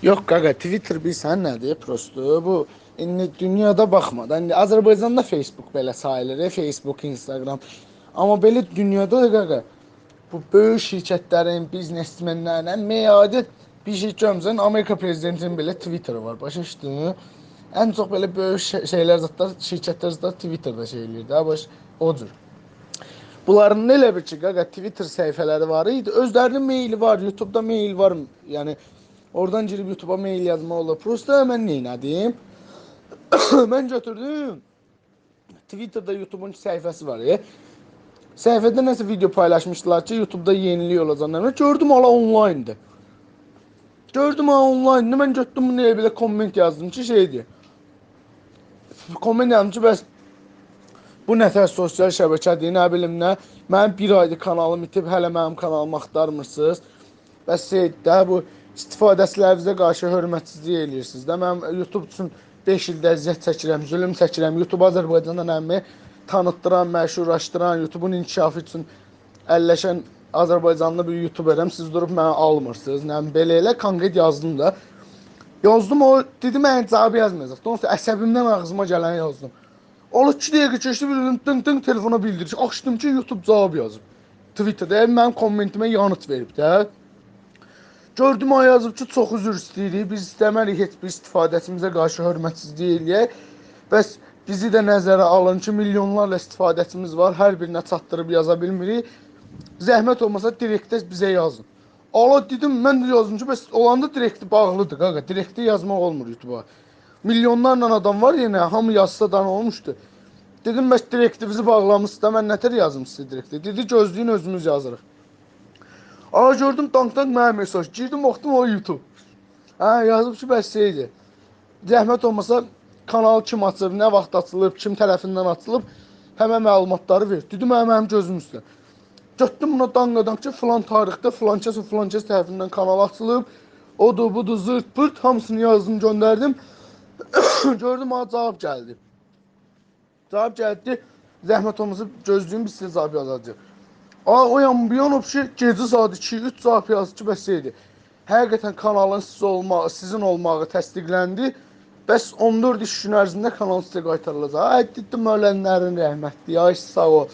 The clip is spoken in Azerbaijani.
Yox qaqa, Twitter bilsən nədir? Prosto bu indi dünyada baxma. İndi Azərbaycanda Facebook belə sayılır, Facebook, Instagram. Amma belə dünyada da qaqa bu böyük şirkətlərin, biznesmenlərin ən adi bir şey görmüsən, Amerika prezidentinin belə Twitterı var. Başa düşdün? Ən çox belə böyük şeylər zətlər, şirkətlər zətlər Twitterda şey eləyir də, baş o cür. Bunların elə bir ki, qaqa Twitter səhifələri var idi. Özlərinin maili var, YouTube'da mail var. Yəni oradan girib YouTube'a mail yazmaq olur. Prosta mən neynədim? Mən götürdüm. Twitter'da YouTube'un səhifəsi var ya. Səhifədə nəsə video paylaşmışdılar ki, YouTube'da yenilik olacaq. Gördüm hala online'dır. Gördüm ha online'dır. Mən götürdüm bunu elə belə komment yazdım ki, şeydir. Komment yazdım ki, bəs bu nətər sosial şəbəkədir, nə bilim nə. Mənim bir aydır kanalım itib, hələ mənim kanalımı axtarmırsınız. Bəs şeydir də, bu istifadəçilərinizə qarşı hörmətsizlik eləyirsiniz də. Mənim YouTube üçün 5 ildə əziyyət çəkirəm, zülüm çəkirəm. YouTube Azərbaycandan əmmi tanıtdıran, məşhurlaşdıran, YouTube'un inkişafı üçün əlləşən Azərbaycanlı bir YouTuberəm. Siz durub məni almırsınız. Nə belə elə konkret yazdım da. Yazdım, o dedi mənə cavab yazmayacaq. Onsuz əsəbimdən ağzıma gələni yazdım. Ola 2 dəqiqə keçdi, bildim, tın tın telefona bildiriş. Açdım ki, YouTube cavab yazıb. Twitterdə mənim kommentimə yanıt verib də. Gördüm o yazıb ki, çox üzr istəyirik. Biz istəmərik heç bir istifadəçimizə qarşı hörmətsizlik eləyək. Bəs bizi də nəzərə alın ki, milyonlarla istifadəçimiz var. Hər birinə çatdırıb yaza bilmirik. Zəhmət olmasa direktdə bizə yazın. Ala dedim, mən də yazdım ki, bəs olanda direkti bağlıdır qaqa. Direktdə yazmaq olmur YouTube'a. Milyonlarla adam var yenə, hamı yazsa da nə olmuşdu. Dedim, bəs direktimizi bağlamışsınız da, mən nətər yazım sizə direktə? Dedi, gözləyin özümüz yazırıq. Ala gördüm, dank-dank mənə mesaj. Girdim, baxdım o YouTube. Hə, yazıb ki, bəs şeydir. Zəhmət olmasa kanal kim açıb, nə vaxt açılıb, kim tərəfindən açılıb, həmən məlumatları ver. Dedim, hə, mənim gözüm üstə. Götdüm buna danqadank ki, filan tarixdə filan kəs, filan kəs tərəfindən kanal açılıb, odur, budur, zırt, pırt, hamısını yazdım, göndərdim. Gördüm, ha, cavab gəldi. Cavab gəldi, zəhmət olmasa gözləyin, biz sizə cavab yazacağıq. Aa, o yan bu yan obşi, gecə saat 2-3 cavab yazdı ki, bəs şeydir. Həqiqətən kanalın sizin olmağı təsdiqləndi. Bəs 14 iş gün ərzində kanal sizə qaytarılacaq. Ay, dedim, ölənlərin rəhmətli, ay sağ ol.